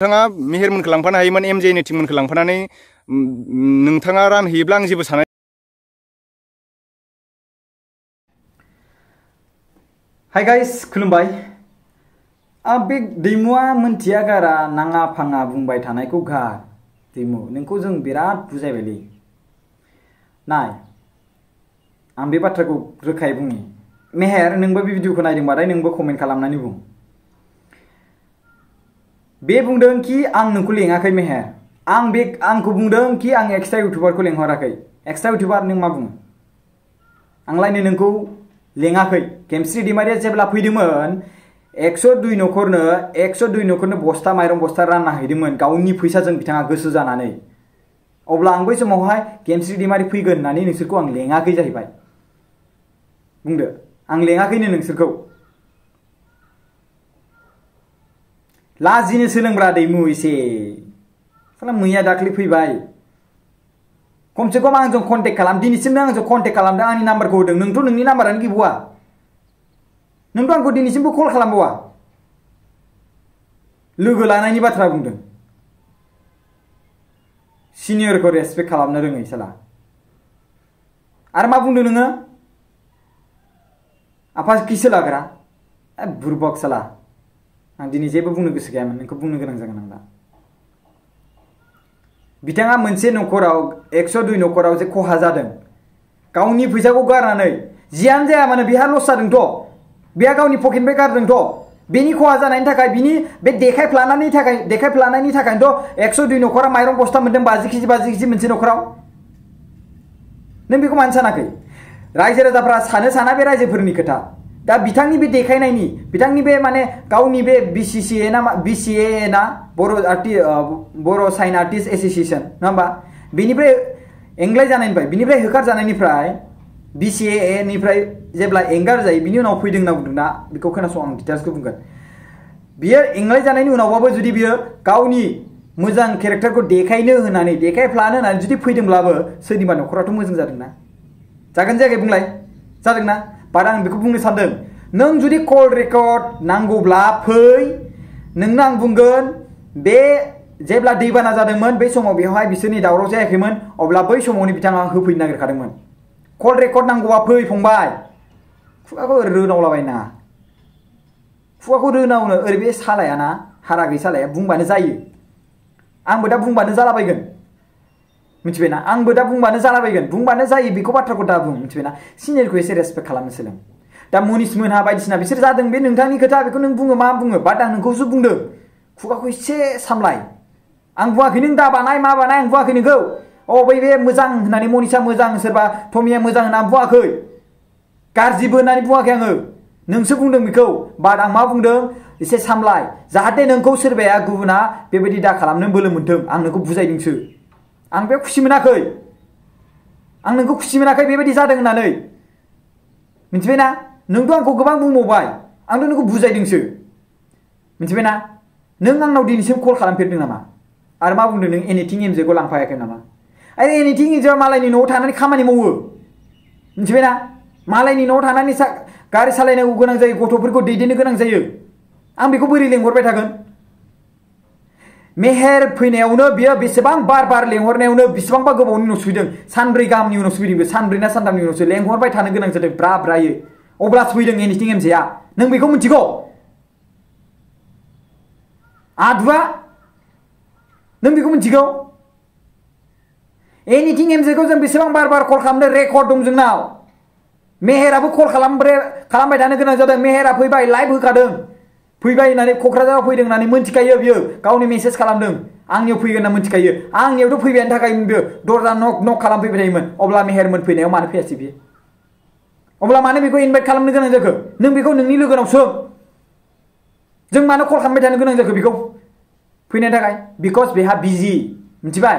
नोंथाङा मेहेरमोनखौ लांफानो हायोमोन एमजे नि टिममोनखौ लांफानानै नोंथाङा रान होयोब्ला आं जेबो साना। हाय गाइस खुलुमबाय। बे दैमुआ मोनथिया गारा नाङा फाङा बुंबाय थानायखौ गार। दैमु नोंखौ जों बिराद बुजायबायलै। नाय आं बे बाथ्राखौ रोखायै बुंनि। मेहेर नोंबो बे भिडिअखौ नायदोंबाथाय नोंबो कमेन्ट खालामनानै बुं। बे बुंदों कि आं नोंखौ लेङाखै मेहेर। आंखौ बुंदों कि आं एक्सट्रा इउटुबारखौ लेंहराखै। एक्सट्रा इउटुबार नों मा बुङो? आंलायनो नोंखौ लेङाखै। गेमस्रि दैमारिया जेब्ला फैदोंमोन 102 नखरनो बस्ता माइरं बस्ता रानना हैदोंमोन गावनि फैसाजों बिथाङा गोसो जानानै। अब्ला आं बै समावहाय गेमस्रि दैमारि फैगोन होननानै नोंसोरखौ आं लेङाखै जाहैबाय। बुंदो आं लेङाखैनो नोंसोरखौ। लाजिनो सोलोंब्रा दैमु एसे। साला मैया दाख्लै फैबाय। खमसे खम आंजों कन्टेक्ट खालाम। दिनैसिमनो आंजों कन्टेक्ट खालामदों, आंनि नाम्बारखौ होदों। नोंथ' नोंनि नाम्बारानो गैबावा। नोंथ' आंखौ दिनैसिमबो कल खालामबावा। लोगो लानायनि बाथ्रा बुंदों। सिनियरखौ रेसपेक्ट खालामनो रोङै साला। आरो मा बुंदों नोङो? आफा किसो लाग्रा बुरबक साला। आं दिनै जेबो बुंनो गोसो गैयामोन, नोंखौ बुंनो गोनां जागोन आं दा। बिथाङा मोनसे नखराव 102 नखराव जे खहा जादों गावनि फैसाखौ गारनानै, जियानो जाया मानो बेहा लस जादोंथ', बेहा गावनि पकेटनिफ्राय गारदोंथ', बेनि खहा जानायनि थाखाय बिनि बे देखायफ्लानायनि थाखायनोथ' 102 नखरा माइरं बस्ता मोनदों 50 केजि मोनसे नखराव। नों बेखौ मानो सानाखै? रायजो राजाफ्रा साना बे रायजोफोरनि खोथा। दा बिथांनि बे देखायनायनि, बिथांनि बे माने गावनि बे BCCA ना बर' साइन आर्टिस्ट एसोसिएशन नङा होमबा, बेनिफ्राय एंग्लाय जानायनिफ्राय, बिनिफ्राय होखार जानायनिफ्राय, BCAA निफ्राय जेब्ला एंगार जायो बिनि उनाव फैदों होनना बुंदोंना, बेखौ खोनासं आं डिटेल्सखौ बुंगोन। बियो एंग्लाय जानायनि उनावबाबो जुदि बियो गावनि मोजां केरेक्टारखौ देखायनो होननानै, देखायफ्लानो होननानै जुदि फैदोंब्लाबो सोरनिबा नखराथ' मोजां जादोंना। जागोन जायाखै बुंलाय? जादोंना? बाट आं बेखौ बुंनो सानदों, नों जुदि कल रेकर्ड नांगौब्ला फै। नोंनो आं बुंगोन, बे जेब्ला दैबाना जादोंमोन बै समाव बेवहाय बिसोरनि दावराव जायाखैमोन, अब्ला बै समावनो बिथाङा होफैनो नागिरखादोंमोन। कल रेकर्ड नांगौबा फै फंबाय। खुगाखौ रोनावलाबायना, खुगाखौ रोनावनो ओरै बे सालायाना, हारा गैयै सालाया बुंबानो जायो। आंबो दा बुंबानो जालाबायगोन, मिथिबायना? आंबो दा बुंबानो जालाबायगोन, बुंबानो जायो। बेखौ बाथ्राखौ दा बुं, मिथिबायना? सिनियरखौ एसे रेसपेक्ट खालामनो सोलों। दा मनिस मोनहा बायदिसिना बिसोर जादों, बे नोंथांनि खोथा, बेखौ नों बुङो मा बुङो। बाट आं नोंखौसो बुंदों, खुगाखौ एसे सामलाय। आं बुङाखै नों दा बानाय मा बानाय, आं बुङाखै नोंखौ। बै बे मोजां होननानै, मनिसा मोजां, सोरबा टमिया मोजां होननानै बुङाखै, गाज्रिबो होननानै बुङाखै आङो। नोंसो बुंदों बेखौ। बाट आं मा बुंदों, एसे सामलाय, जाहाथे नोंखौ सोरबाया गुबुना बेबायदि दा खालामनो बोलो मोनथों। आं नोंखौ बुजायदोंसो। आं बेयाव खुसि मोनाखै। आं नोंखौ खुसि मोनाखै बेबायदि जादों होननानै, मिथिबायना? नोंथ' आंखौ गोबां बुंबावबाय, आंथ' नोंखौ बुजायदोंसो, मिथिबायना? नों आंनाव दिनैसिम कल खालामफेरदों नामा? आरो मा बुंदों नों? एनिथिं एमजेखौ लांफायाखै नामा? आरे एनिथिं एमजेआ मालायनि न'आव थानानै खामानि मावो, मिथिबायना? मालायनि न'आव थानानै गारि सालायनांगौ गोनां जायो, गथ'फोरखौ दैदेननो गोनां जायो। आं बेखौ बोरै लेंहरबाय थागोन? मेहेर फैनायावनो बियो बेसेबां बार लेंहरनायावनो बेसेबांबा गोबावनि उनाव सफैदों। 3-4 गाहामनि उनाव सफैदों। बे 3-4 ना 3-3नि उनावसो लेंहरबाय थानो गोनां जादों ब्रायै। अब्लासो फैदों एनिथिं एमजेआ। नों बेखौ मिथिगौ? आदुआ, नों बेखौ मिथिगौ? एनिथिं एमजेखौ जों बेसेबां बार कल खालामदों, रेकर्ड दं जोंनाव। मेहेराबो कल खालामबाय थानो गोनां जादों। मेहेरा फैबाय, लाइभ होखादों। फैबाय होननानै, क'क्राझाराव फैदों होननानै मोनथिखायो बियो। गावनि मेसेज खालामदों, आंनियाव फैगोन होनना मोनथिखायो। आंनियावथ' फैबायानो थाखायोमोन बियो, दरजा नक खालामफैबाय थायोमोन। अब्ला मेहेरमोन फैनायाव मानो फैयासै बियो? अब्ला मानो बेखौ इनभाइट खालामनो गोनां जाखो? नों बेखौ नोंनि लोगोनाव सों। जों मानो कल खालामबाय थानो गोनां जाखो बेखौ फैनायनि थाखाय? बिकज बेहा बिजि, मिथिबाय?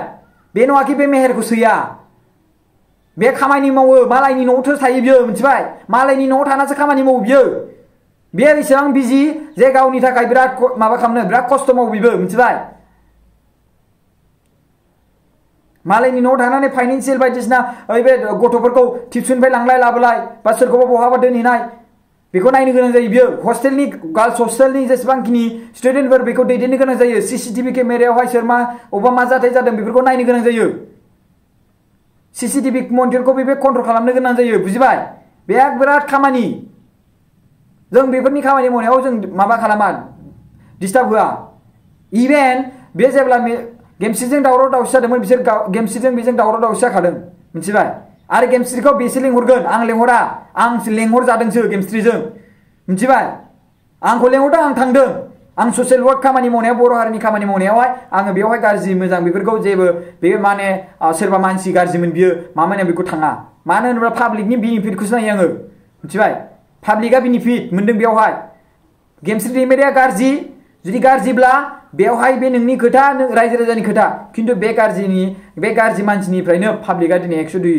बे नङाखि बे मेहेरखौ सैया। बे खामानि मावो, मालायनि न'आवसो थायो बियो, मिथिबाय? मालायनि न'आव थानासो खामानि मावो बियो। बेयो बेसेबां बिजि जे गावनि थाखाय बिराद माबा खालामनो, बिराद खस्थ' मावो बिबो, मिथिबाय? मालायनि न'आव थानानै फाइनेन्सियेल बायदिसिना बे गथ'फोरखौ टिउसननिफ्राय लांलाय लाबोलाय, बा सोरखौबा बहाबा दोनहैनाय, बेखौ नायनो गोनां जायो बियो हस्टेलनि गार्ल्स हस्टेलनि जेसेबांखिनि स्टुडेन्टफोर बेखौ दैदेननो गोनां जायो सीसीटीवी केमेरायावहाय सोर मा जाथाय जादों बेफोरखौ नायनो गोनां जायो सीसीटीवी मनिटरखौ बे कन्ट्रल खालामनो गोनां जायो बुजिबाय बे बिराद खामानि जों बेफोरनि खामानि मावनायाव जों माबा खालामा डिस्टार्ब होआ इभेन बे जेब्ला गेमस्रिजों दावराव दावसि जादोंमोन बिसोर गेमस्रिजों बेजों दावराव दावसि जाखादों मिथिबाय आरो गेमस्रिखौ बेसो लेंहरगोन आं लेंहरा आं लेंहरजादोंसो गेमस्रिजों मिथिबाय आंखौ लेंहरदों आं थांदों आं ससियेल वर्क खामानि मावनायाव बर' हारिनि खामानि मावनायावहाय आङो बेवहाय गाज्रि मोजां बेफोरखौ जेबो बे माने सोरबा मानसि गाज्रिमोन बियो माने बेखौ थाङा मानो होनोब्ला पाब्लिकनि बेनिफिटखौसो नायो आङो मिथिबाय पाब्लिकआ बेनिफिट मोनदों बेवहाय गेमस्रि दैमारिया गाज्रि जुदि गाज्रिब्ला बेवहाय बे नोंनि खोथा रायजो राजानि खोथा खिन्थु बे गाज्रि मानसिनिफ्रायनो पाब्लिकआ दिनै 102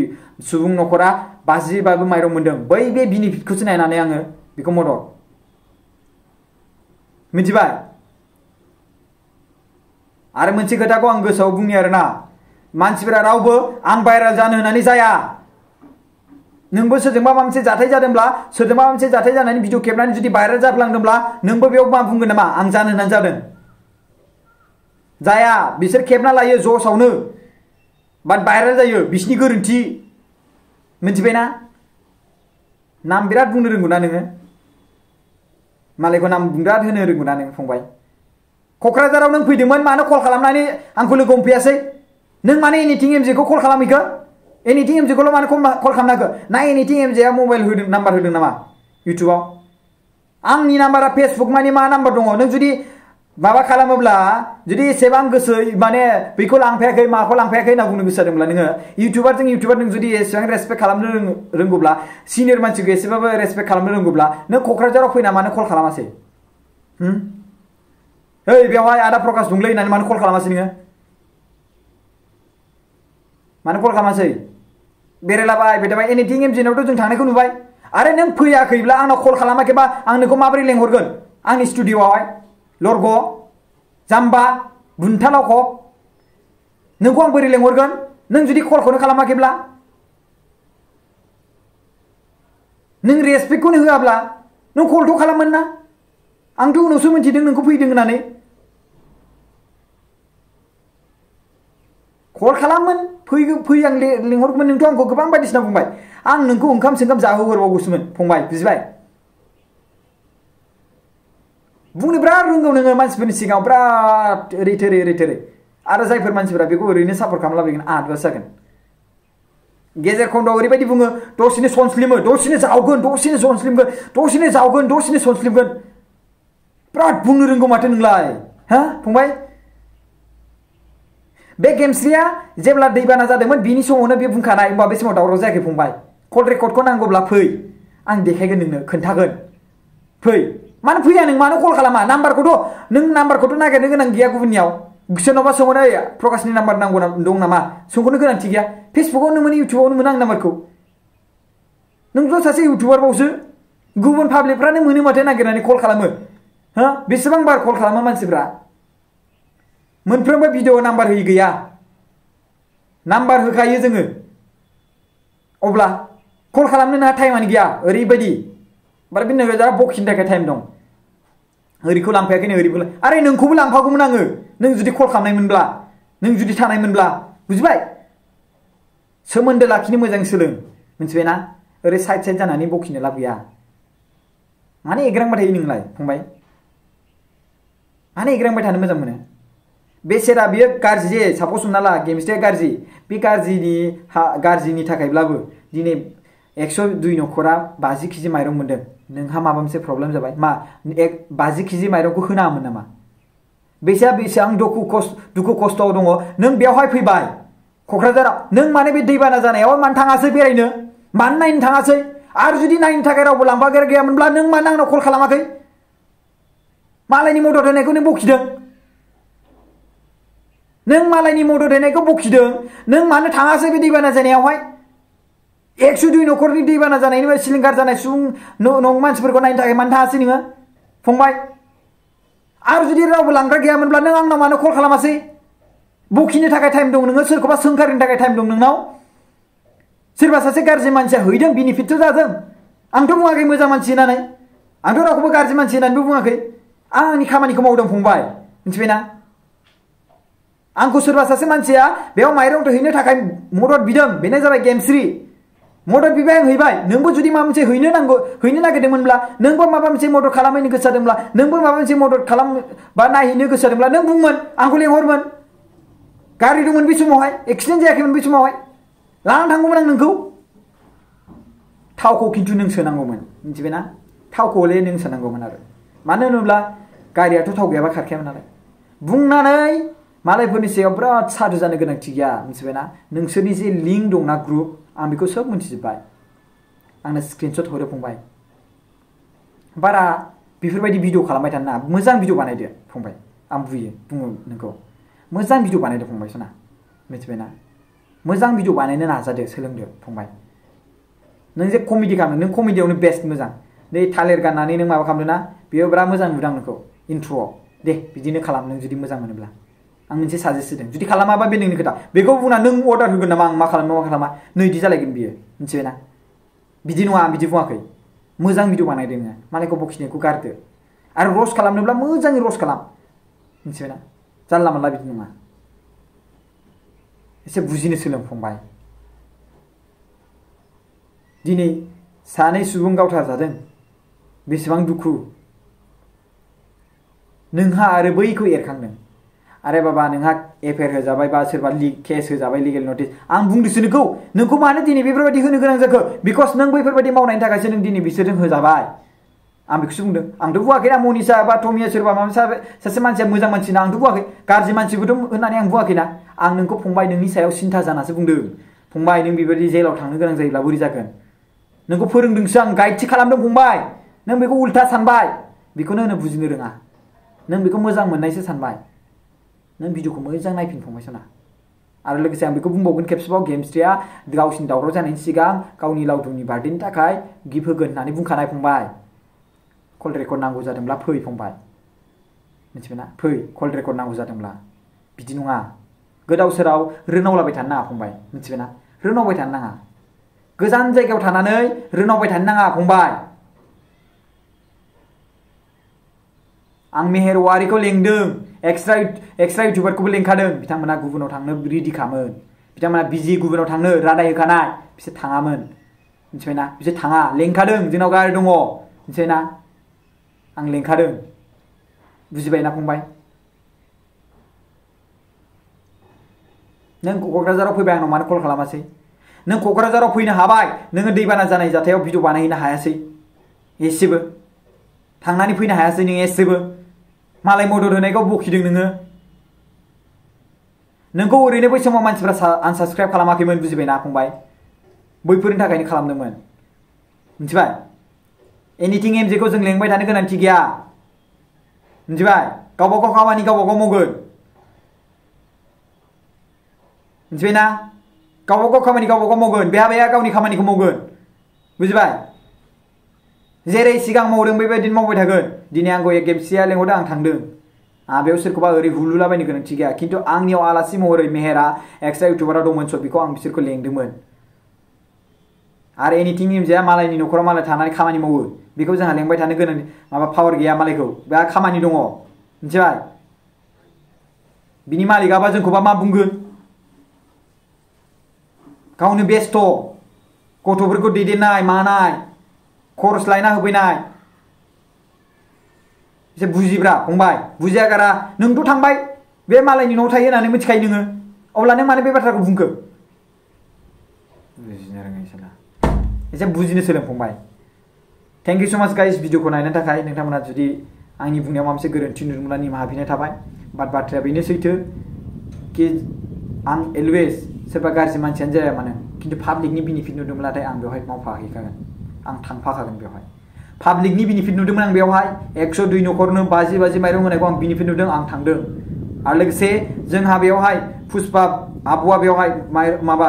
सुबुं नखरा 50 बाबो माइरं मोनदों बै बे बेनिफिटखौसो नायनानै आङो बेखौ मदद मिथिबाय आरो मोनसे खोथाखौ आं गोसोआव बुंनि आरोना मानसिफोरा रावबो आं भाइराल जानो होननानै जाया नोंबो सोरजोंबा माबा मोनसे जाथाय जादोंब्ला सोरजोंबा माबा मोनसे जाथाय जानानै भिडिअ खेबनानै जुदि भाइराल जाफ्लांदोंब्ला नोंबो बेयाव मा बुंगोन नामा आं जानो होननानै जादों जाया बिसोर खेबना लायो ज'सावनो बाट भाइराल जायो बिसिनि गोरोन्थि मिथिबायना नाम बिराद बुंनो रोंगौ ना नोङो मालायखौ नाम बिराद होनो रोंगौ ना नों फंबाय क'क्राझाराव नों फैदोंमोन मानो कल खालामनानै आंखौ लोगो हमफैयासै नों मानो एनिथिं एमजेखौ कल खालामहैखो एनिथिं एमजेखौल' मानो कल खालामनाखो ना एनिथिं एमजेआ मबाइल होदों नाम्बार होदों नामा इउटुबाव आंनि नाम्बारा फेसबुक माने मा नाम्बार दङ नों जुदि माबा खालामोब्ला जुदि एसेबां गोसो माने बेखौ लांफायाखै माखौ लांफायाखै होनना बुंनो गोसो जादोंब्ला नोङो इउटुबार नों जुदि एसेबां रेसपेक्ट खालामनो रोंगौब्ला सिनियर मानसिखौ एसेबाबो रेसपेक्ट खालामनो रोंगौब्ला नों क'क्राझाराव फैना मानो कल खालामासै ओइ बेवहाय आदा प्रकाश दंलै होननानै मानो कल खालामासै नोङो मानो कल खालामासै बेरायलाबाय बेदाबाय एनिथिं एमजेनावथ' जों थांनायखौ नुबाय आरो नों फैयाखैब्ला आंनाव कल खालामाखैबा आं नोंखौ माबोरै लेंहरगोन आंनि स्टुडिअ'आवहाय लरग' जाम्बा बुन्थालावख' नोंखौ आं बोरै लेंहरगोन नों जुदि कलखौनो खालामाखैब्ला नों रेसपेक्टखौनो होआब्ला नों कलथ' खालामोन ना आंथ' उनावसो मिन्थिदों नोंखौ फैदों होननानै कल खालामोन फै आं लेंहरगौमोन नोंथ' आंखौ गोबां बायदिसिना बुंबाय आं नोंखौ ओंखाम सोंखाम जाहोहरबावगौसोमोन फंबाय बुजिबाय बुंनो बिराद रोंगौ नोङो मानसिफोरनि सिगाङाव बिराद ओरै थोरै आरो जायफोर मानसिफोरा बेखौ ओरैनो सापर्ट खालामलाबायगोन आदबासो जागोन गेजेर खन्दआव ओरैबायदि बुङो दसेनो सनस्लिमो दसेनो जावगोन दसेनो सनस्लिमगोन दसेनो जावगोन दसेनो सनस्लिमगोन बिराद बुंनो रोंगौ माथो नोंलाय हा फंबाय बे गेमस्रिया जेब्ला दैबाना जादोंमोन बिनि समावनो बे बुंखानाय होमबा बे समाव दावराव जायाखै फंबाय कल रेकर्डखौ नांगौब्ला फै आं देखायगोन नोंनो खोन्थागोन फै मानो फैया नों मानो कल खालामा नाम्बारखौथ' नागिरनो गोनां गैया गुबुननियाव सोरनावबा सोंहरो प्रकाशनि नाम्बार नांगौ दं नामा सोंहरनो गोनांथि गैया फेसबुकावनो मोनो इउटुबावनो मोनो आं नाम्बारखौ नोंथ' सासे इउटुबारबावसो गुबुन पाब्लिकफ्रानो मोनो माथो नागिरनानै कल खालामो हा बेसेबां बार कल खालामो मानसिफ्रा मोनफ्रोमबो भिडिअ नाम्बार होयि गैया नाम्बार होखायो जोङो अब्ला कल खालामनो नोंहा टाइमानो गैया ओरैबायदि बारा बे नोगोर जा बखिनो थाखाय टाइम दं ओरैखौ लांफायाखैनो ओरैखौ आरे नोंखौबो लांफागौमोन आङो नों जुदि कल खालामनायमोनब्ला नों जुदि थानायमोनब्ला बुजिबाय सोमोन्दो लाखिनो मोजां सोलों मिथिबायना ओरै साइड जानानै बखिनो लाब गैया माने एग्रांबाय थायो नोंलाय फंबाय माने एग्रांबाय थानो मोजां मोनो बेसेरा बियो गाज्रि जे सापस हमना ला गेमस्रिया गाज्रि बे गाज्रिनि थाखायब्लाबो दिनै 102 नखरा 50 केजि माइरं मोनदों नोंहा माबा मोनसे प्रब्लेम जाबाय मा 50 केजि माइरंखौ होनाङामोन नामा बेसेबां दुखु खस्थ'आव दङ नों बेवहाय फैबाय क'क्राझाराव नों माने बे दैबाना जानायाव मानो थाङासै बेरायनो मानो नायनो थाङासै आरो जुदि नायनो थाखाय रावबो लांफाग्रा गैयामोनब्ला नों मानो आंनाव कल खालामाखै मालायनि मदद होनायखौ नों बखिदों नों मालायनि मदद होनायखौ बखिदों नों मानो थाङासै बे दैबाना जानायावहाय 102 नखरनि दैबाना जानायनि सिलिंखार जानाय सुबुं मानसिफोरखौ नायनो थाखाय मानो थाङासै नोङो फंबाय आरो जुदि रावबो लांग्रा गैयामोनब्ला नों आंनाव मानो कल खालामासै बखिनो थाखाय टाइम दं नोङो सोरखौबा सोंखारिनो थाखाय टाइम दं नोंनाव सोरबा सासे गाज्रि मानसिया हैदों बेनिफिटथ' जादों आंथ' बुङाखै मोजां मानसि होननानै आंथ' रावखौबो गाज्रि मानसि होननानैबो बुङाखै आं आंनि खामानिखौ मावदों फंबाय मिथिबायना आंखौ सोरबा सासे मानसिया बेयाव माइरं हैनो थाखाय मदद बिदों बेनो जाबाय गेमस्रि मदद बिबाय आं हैबाय नोंबो जुदि माबा मोनसे हैनो नागिरदोंमोनब्ला नोंबो माबा मोनसे मदद खालामहैनो गोसो जादोंब्ला नोंबो माबा मोनसे मदद खालाम बा नायहैनो गोसो जादोंब्ला नों बुंमोन आंखौ लेंहरमोन गारि दंमोन बे समावहाय एक्सिडेन्ट जायाखैमोन बे समावहाय लानानै थांगौमोन आं नोंखौ थावखौ खिन्थु नों सोनांगौमोन मिथिबायना थावखौ हले नों सोनांगौमोन आरो मानो होनोब्ला गारियाथ' थाव गैयाबा खारखायामोन नालाय बुंनानै मालायफोरनि सायाव बिराद सादु जानो गोनांथि गैया मिथिबायना नोंसोरनि जे लिंक दंना ग्रुप आं बेखौ सब मिथिजोब्बाय आंनो स्क्रिनशट हरो फंबाय बारा बेफोरबायदि भिडिअ खालामबाय थानो नाङा मोजां भिडिअ बानायदो फंबाय आं बुङो नोंखौ मोजां भिडिअ बानायदो फंबाय सना मिथिबायना मोजां भिडिअ बानायनो नाजादो सोलोंदो फंबाय नों जे कमेडि खालामो नों कमेडियावनो बेस्ट मोजां नै थालिर गाननानै नों माबा खालामदों ना बेयो बिराद मोजां नुदों नोंखौ इन्ट्र'आव दे बिदिनो खालाम नों जुदि मोजां मोनोब्ला आं मोनसे साजेस्ट होदों जुदि खालामाबा बे नोंनि खोथा बेखौ बुंना नों अर्डार होगोन नामा आं मा खालामा नै बिदि जालायगोन बियो मिथिबायना बिदि नङा आं बिदि बुङाखै मोजां भिडिअ बानायदो नोङो मालायखौ बखिनायखौ गारदो आरो रस्ट खालामनोब्ला मोजाङै रस्ट खालाम मिथिबायना जानला मानला बिदि नङा एसे बुजिनो सोलों फंबाय दिनै सानै सुबुं गावथारजादों बेसेबां दुखु नोंहा आरो बैखौ एरखांदों आरे बाबा नोंहा एफआइआर होजाबाय बा सोरबा केस होजाबाय लिगेल नटिस आं बुंदोंसो नोंखौ मानो दिनै बेफोरबायदि होनो गोनां जाखो बिकज नों बैफोरबायदि मावनायनि थाखायसो नों दिनै बिसोरजों होजाबाय आं बेखौसो बुंदों आंथ' बुङाखै ना मनिसा बा टमिया सोरबा माबा सासे मानसिया मोजां मानसि ना आंथ' बुङाखै गाज्रि मानसिबोथ' होननानै आं बुङाखैना आं नोंखौ फंबाय नोंनि सायाव सिन्था जानासो बुंदों फंबाय नों बेबायदि जेलाव थांनो गोनां जायोब्ला बोरै जागोन नोंखौ फोरोंदोंसो आं गाइडसो खालामदों फंबाय नों बेखौ उल्था सानबाय बेखौनो होनो बुजिनो रोङा नों बेखौ मोजां मोननायसो सानबाय नों भिडिअखौ मोजां नायफिन फंबाय सना आरो लोगोसे आं बेखौ बुंबावगोन खेबसेबाव गेमस्रिया गावसिनि दावराव जानायनि सिगां गावनि लावदुमनि बार्थडेनि थाखाय गिफ्ट होगोन होननानै बुंखानाय फंबाय कल रेकर्ड नांगौ जादोंब्ला फै फंबाय मिथिबायना फै कल रेकर्ड नांगौ जादोंब्ला बिदि नङा गोदाव सोराव रोनावलाबाय थानो नाङा फंबाय मिथिबायना रोनावबाय थानो नाङा गोजान जायगायाव थानानै रोनावबाय थानो नाङा फंबाय आं मेहेर वारिखौ लेंदों एक्सट्रा इउटिउबारखौबो लेंखादों बिथांमोना गुबुनाव थांनो रेडिखामोन बिथांमोना बिजि गुबुनाव थांनो रादाय होखानाय बिसोर थाङामोन मिथिबायना बिसोर थाङा लेंखादों जोंनाव गारि दङ मिथिबायना आं लेंखादों बुजिबायना फंबाय नों क'क्राझाराव फैबाय आंनाव मानो कल खालामासै नों क'क्राझाराव फैनो हाबाय नोङो दैबाना जानाय जाथायाव भिडिअ बानायहैनो हायासै एसेबो थांनानै फैनो हायासै नों एसेबो मालाय मदद होनायखौ बखिदों नोंखौ ओरैनो बै समाव मानसिफ्रा आनसाबस्क्राइब खालामाखैमोन बुजिबायना फंबाय बैफोरनि थाखायनो खालामदोंमोन मिथिबाय एनिथिं एमजेखौ जों लेंबाय थानो गोनांथि गैया मिथिबाय गावबा गाव खामानि गावबा गाव मावगोन मिथिबायना गावबा गाव खामानि गावबा गाव मावगोन बेहा गावनि खामानिखौ मावगोन बुजिबाय जेरै सिगां मावदों बेबायदिनो मावबाय थागोन दिनै आंखौ गेमस्रिया लेंहरदों आं थांदों आं बेयाव सोरखौबा ओरै हुलुलाबायनो गोनांथि गैया खिन्थु आंनियाव आलासि महरै मेहेरा एक्सट्रा इउटिउबारा दंमोन स' बेखौ आं बिसोरखौ लेंदोंमोन आरो एनिथिं एमजेआ मालायनि न'खराव मालाय थानानै खामानि मावो बेखौ जोंहा लेंबाय थानो गोनां माबा पावार गैया मालायखौ बेहा खामानि दङ मिथिबाय बिनि मालिकआबा जोंखौबा मा बुंगोन गावनो बेस्थ' गथ'फोरखौ दैदेननाय मानाय खरस लायना होफैनाय एसे बुजिब्रा फंबाय बुजिया गारा नोंथ' थांबाय बे मालायनि न'आव थायो होननानै मिथिखायो नोङो अब्ला नों मानो बे बाथ्राखौ बुंखो बुजिनो रोङै साला एसे बुजिनो सोलों फंबाय थेंक इउ स' माच गाइस भिडिअखौ नायनो थाखाय नोंथांमोना जुदि आंनि बुंनायाव माबा मोनसे गोरोन्थि नुदोंब्ला निमाहा बिनाय थाबाय बाट बाथ्राया बेनो सैथो कि आं अलवेज सोरबा गाज्रि मानसियानो जाया मानो खिन्थु पाब्लिकनि बेनिफिट नुदोंब्लाथाय आं बेवहाय मावफाहैखागोन आं थांफाखागोन बेवहाय पाब्लिकनि बेनिफिट नुदोंमोन आं बेवहाय 102 न'खरनो 50 माइरं होनायखौ आं बेनिफिट नुदों आं थांदों आरो लोगोसे जोंहा बेवहाय पुष्पा आब'आ बेवहाय माबा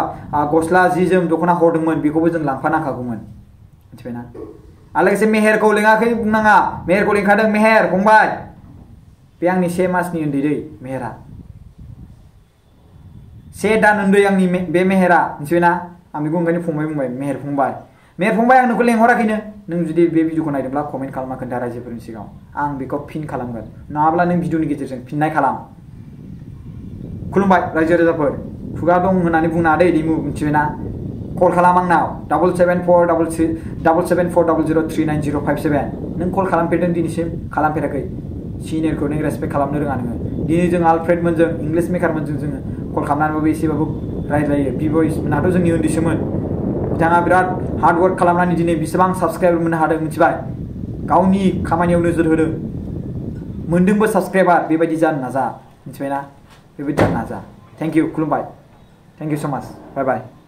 गस्ला जि जोम दख'ना हरदोंमोन बेखौबो जों लांफानांखागौमोन मिथिबायना आरो लोगोसे मेहेरखौ लेङाखै बुंनाङा मेहेरखौ लेंखादों मेहेर फंबाय बे आंनि 1 मासनि उन्दै दै मेहेरा 1 दान उन्दै आंनि बे मेहेरा मिथिबायना आं बेखौ ओंखायनो फंबाय बुंबाय मेहेर फंबाय आं नोंखौ लेंहराखैनो नों जुदि बे भिडिअखौ नायदोंब्ला कमेन्ट खालामना खोन्था रायजोफोरनि सिगाङाव आं बेखौ फिन खालामगोन नङाब्ला नों भिडिअनि गेजेरजों फिननाय खालाम खुलुमबाय रायजो राजाफोर खुगा दं होननानै बुंना दै दैमु मिथिबायना कल खालाम आंनाव 7747703957 नों कल खालामफेरदों दिनैसिम खालामफेराखै सिनियरखौ नों रेसपेक्ट खालामनो रोङा नोङो दिनै जों आलफ्रेडमोनजों इंलिश मेकारमोनजों जोङो कल खालामनानैबाबो एसेबाबो रायज्लायो बिब'इस मोनहाथ' जोंनि उन्दैसोमोन बिथाङा बिराद हार्ड वर्क खालामनानै दिनै बेसेबां साबस्क्राइबार मोननो हादों मिथिबाय गावनि खामानियाव नोजोर होदों मोनदोंबो साबस्क्राइबार बेबायदि जानो नाजा मिथिबायना बेबायदि जानो नाजा थेंक इउ खुलुमबाय थेंक इउ सो माच बाय बाय